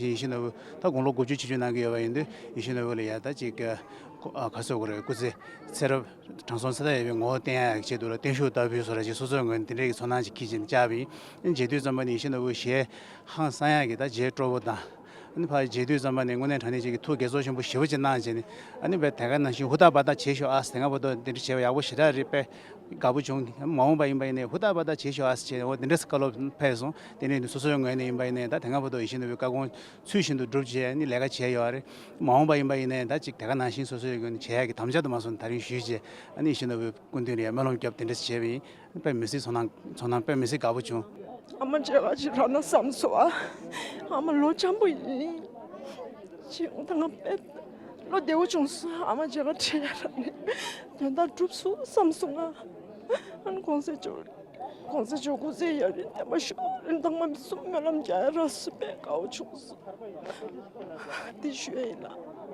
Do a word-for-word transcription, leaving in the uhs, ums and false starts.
ཡིད་བཞིན་ནོར་བུ་ད་དགུང་ལོ་དགུ་བཅུ་ཆིག་ཅུ་གནང་གི་ཡོད་པ་ཡིན་དུས་ཡིད་བཞིན་ནོར་བུ་ལ་ཡ་ད་ཅིག་ཨ་ག་ཟེར་དགོས་རེད། སྐུ་ཚེ་ཚེ་རབས་དྲང་སྲོང་ཚེ་མཐའ་ཡས་པའི་ངོ་བོ་བསྟན་ཡག་གི་ཆེད་དུ་ལ་བརྟན་བཞུགས་བསྟར་འབུལ་བཟོ་འདྲ་ཅིག་སོ་སོའི་ངོས་ནས་དེ་འདྲའི་གི་ཚོར་སྣང་ཅིག་འཁྱེར་བྱས་ནས་བཅར་བ་ཡིན། མཇལ་དུས་ཙམ་པ་ནས་ཡིད་བཞིན་ནོར་བུ་ཞལ་ཧང་སང་ཡག་གི་ད་མཇལ་སྤྲོ་པོ་དང་། ཨ་ནི་ཕར་མཇལ་དུས་ཙམ་པ་ནས་དངོས་གནས་དྲང་གནས་ཅིག་གི་ཐུགས་དགྱེས་ཚོར་ཆེན་པོ་ཞེ་པོ་ཅིག་གནང་བྱས་ནས། ཨ་ནི་བས་དེ་ག་ནང་བཞིན་ཧུར་ཐག་འབད་ཐག་བྱེད་ཤོག་ཨ། དེ་སྔ་བར་དུ་འདི་འདྲ་བྱས་པ་ཡག་པོ་ཞེ་དྲག་རེད་པས། དགའ་པོ་བྱུང་། མ་འོངས་པ་ཡིན་པ་ཡིན་ནའི་ཧུར་ཐག་འབད་ཐག་བྱེད་ཤོག་ཨ་ཟེར་བྱས་འོ་དེ་འདྲས་བཀའ་སློབ་ཕེབས་སོང་། དེ་ནས་སོ་སོའི་ངོས་ནས་ཡིན་པ་ཡིན་ནའི་ད་དེ་སྔ་བར་དུ་ཡིད་བཞིན་ནོར་བུའི་བཀའ་དགོངས་ཚུལ་བཞིན་དུ་བསྒྲུབས་བྱས་ནི་ལས་ཀ་བྱས་ཡོད་རེད། མ་འོངས་པ་ཡིན་པ་ཡིན་ནའི་ད་ཅིག་དེ་ག་ནང་བཞིན་སོ་སོའི་ངོས་ནས་བྱེད་ཡག་གི་དམ་བཅའ་དུ་མ་སོང་ད་རིང་ཞུས་བྱས། ཨ་ནི་ཡིད་བཞིན་ནོར་བུའི་སྐུ་མདུན་ལ་ཡང་སྨོན་ལམ་བརྒྱབ་དེ་འདྲས་བྱས་པ་ཡིན། དཔེ་མི་སྲིད་ཚོར་སྣང་ཚོར་སྣང་དཔེ་མི་སྲིད་དགའ་པོ་བྱུང་། ཨ་མ་མཇལ་ཁ་ཅིག་རག་ན་བསམ་སོང་ཨ། ཨ་མ་ལོ་འཇམ་པོ་ཡིན། ཅིག་ད་ང་དཔེ་བློ་བདེ་བོ་བྱུང་སོང་། ཨ་མ་མཇལ་ཁ་འཕྲད་ཡ་རག་ནས་དོན་དག་འགྲུབ་སོང་བསམ་སོང་ང་། ཨ་ནི་གོང་ས་མཆོག་གོང་ས་མཆོག་སྐུ་ཚེ་ཡུན་རིང་བརྟན་པ་ཤོག་རིན་ཐང་མ་མི་གསུམ་སྨོན་ལམ་རྒྱག་ཡ་རག་སོང་། དཔེ་དགའ་བོ་བྱུང་སོང་། འདི་ཞུ་ཡ་ཡིན་ལ།